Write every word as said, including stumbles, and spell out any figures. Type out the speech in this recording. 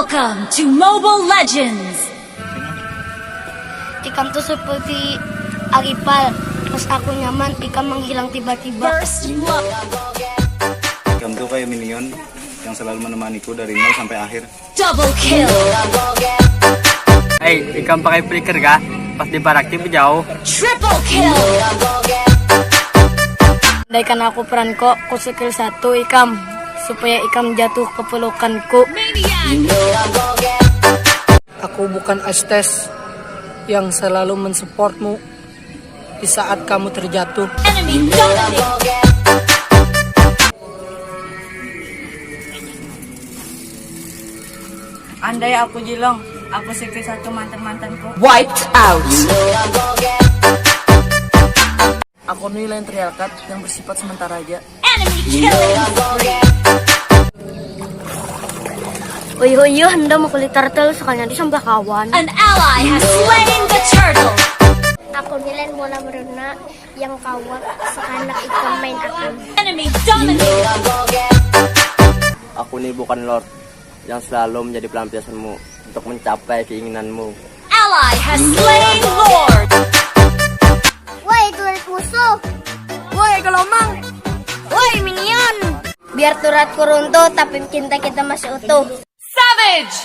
Welcome to Mobile Legends! Ikam tuh seperti Aripal, pas aku nyaman, ikam menghilang tiba-tiba. First love. Ikam tuh kayak minion yang selalu menemaniku dari nol sampai akhir. Double kill. Hei, ikam pakai flicker kah? Pas diparakti jauh. Triple kill. Andaikan aku peran kok, ku skill satu ikam, supaya ikam jatuh ke pelukanku. Maniac. Aku bukan Astes yang selalu mensupportmu di saat kamu terjatuh. Enemy dominated. Andai aku jilong, aku sikit satu mantan-mantanku. Wiped out. Aku ni lain trialkat yang bersifat sementara aja. Enemy killing spree. Uyuh-uyuh, enda mau kulit turtle, sekalinya disambah kawan. An ally has slain the turtle. Aku milen bola beruna yang kawan, sekanak ikam main akam. Enemy dominated. Aku ni bukan Lord yang selalu menjadi pelampiasanmu untuk mencapai keinginanmu. Ally has slain Lord. Woi, turret musuh. Woi, gelombang. Woi, minion. Biar turretku runtuh, tapi cinta kita masih utuh. Savage.